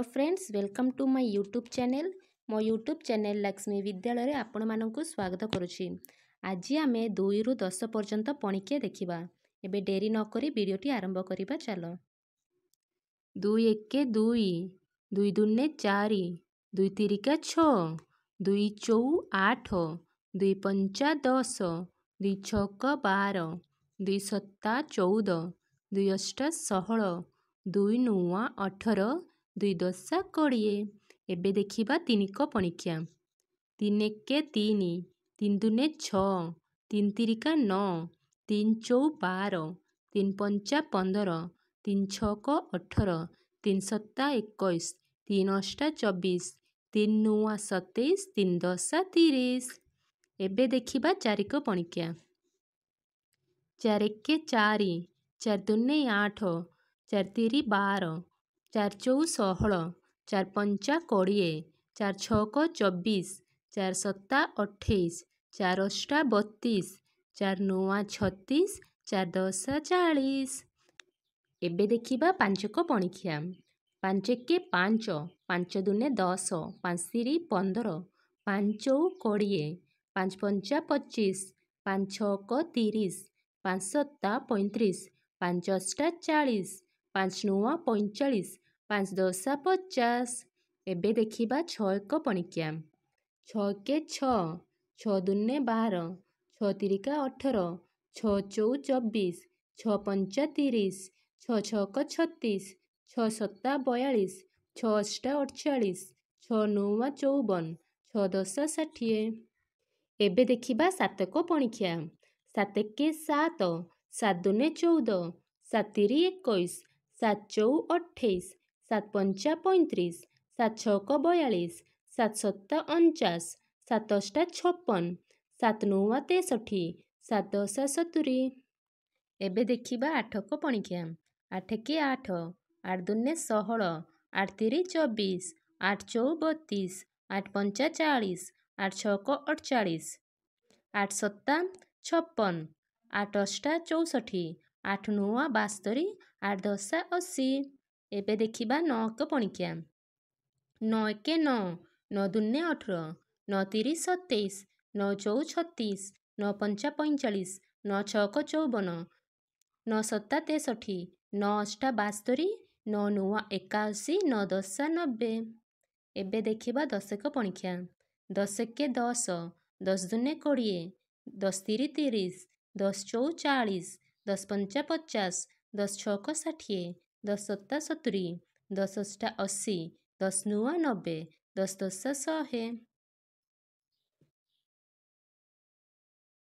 Hello friends, welcome to my YouTube channel. ମୋ YouTube channel Lakshmi ବିଦ୍ୟାଳୟରେ ଆପଣମାନଙ୍କୁ ସ୍ୱାଗତ କରୁଛି। ଆଜି ଆମେ 2ରୁ 10 ପର୍ଯ୍ୟନ୍ତ ପଣିକିଆ ଦେଖିବା। ଏବେ ଡେରି ନକରି ଭିଡ଼ିଓଟି ଆରମ୍ଭ କରିବା ଚାଲ। 2 ଏକେ 2, 2 ଦୁନେ 4, 2 ତିରିକା 6, 2 ଚଉ 8, 2 ପଞ୍ଚା 10, 2 ଛକ 12, 2 ସତା 14, 2 ଅଷ୍ଟା 16, 2 ନୂଆ 18, 2 ଦଶା 20। ଏବେ ଦେଖିବା ତିନିକ ପଣିକିଆ। 3 ଏକେ 3, 3 ଦୁନେ 6, 3 ତିରିକା 9, 3 ଚଉ 12, 3 ପଞ୍ଚା 15, 3 ଛକ 18, 3 ସତା 21, 3 ଅଷ୍ଟା 24, 3 ନୂଆ 27, 3 ଦଶା 30। ଏବେ ଦେଖିବା ଚାରିକ ପଣିକିଆ। 4 ଏକେ 4, 4 ଦୁନେ 8, 4 ତିରି 12, 4 ଚଉ 16, 4 ପଞ୍ଚା 20, 4 ଛକ 24, 4 ସତା 28, 4 ଅଷ୍ଟା 32, 4 ନୂଆ 36, 4 ଦଶା 40। ଏବେ ଦେଖିବା ପାଞ୍ଚକ ପଣିଖିଆ। 5 ଏକେ 5, 5 ଦୁନେ 10, 5 ତିରି 15, 5 ଚଉ 20, 5 ପଞ୍ଚା 25, 5 ଛକ 30, 5 ସତା 35, 5 ଅଷ୍ଟା 40, 5 ନୂଆ 45, 5 ଦଶା 50। ଏବେ ଦେଖିବା 6 ଏକ ପଣିକିଆ। 6 ଏକେ 6, 6 ଦୁନେ 12, 6 ତିରିକା 18, 6 ଚଉ 24, 6 ପଞ୍ଚା 30, 6 ଛକ 36, 6 ସତା 42, 6 ଅଷ୍ଟା 48, 6 ନୂଆ 54, 6 ଦଶା 60। ଏବେ ଦେଖିବା ସାତକ ପଣିଖିଆ। 7 ଏକେ 7, 7 ଦୁନେ 14, 7 ତିରି 21, 7 ଚଉ 28, 7 ପଞ୍ଚା 35, 7 ଛକ 42, 7 ସତା 49, 7 ଅଷ୍ଟା 56, 7 ନୂଆ 63, 7 ଦଶା 70। ଏବେ ଦେଖିବା ଆଠକ ପଣିଖିଆ। 8 ଏକେ 8, 8 ଦୁନେ 16, 8 ତିରି 24, 8 ଚଉ 32, 8 ପଞ୍ଚା 40, 8 ଛକ 48, 8 ସତା 56, 8 ଅଷ୍ଟା 64, 8 ନୂଆ 72, 8 ଦଶା 80। ଏବେ ଦେଖିବା 9 ଏକ ପଣିକିଆ। 9 ଏକେ 9, 9 ଦୁନେ 18, 9 ତିରି 27, 9 ଚଉ 36, 9 ପଞ୍ଚା 45, 9 ଛକ 54, 9 ସତା 63, 9 ଅଷ୍ଟା 72, 9 ନୂଆ 81, 9 ଦଶା 90। ଏବେ ଦେଖିବା ଦଶକ ପଣିଖିଆ। 10 ଏକେ 10, 10 ଦୁନେ 20, 10 ତିରି 30, 10 ଚଉ 40, 10 ପଞ୍ଚା 50, 10 ଛକ 60, 10 ସତା 70, 10 ଅଷ୍ଟା 80, 10 ନୂଆ 90, 10 ଦଶା 100।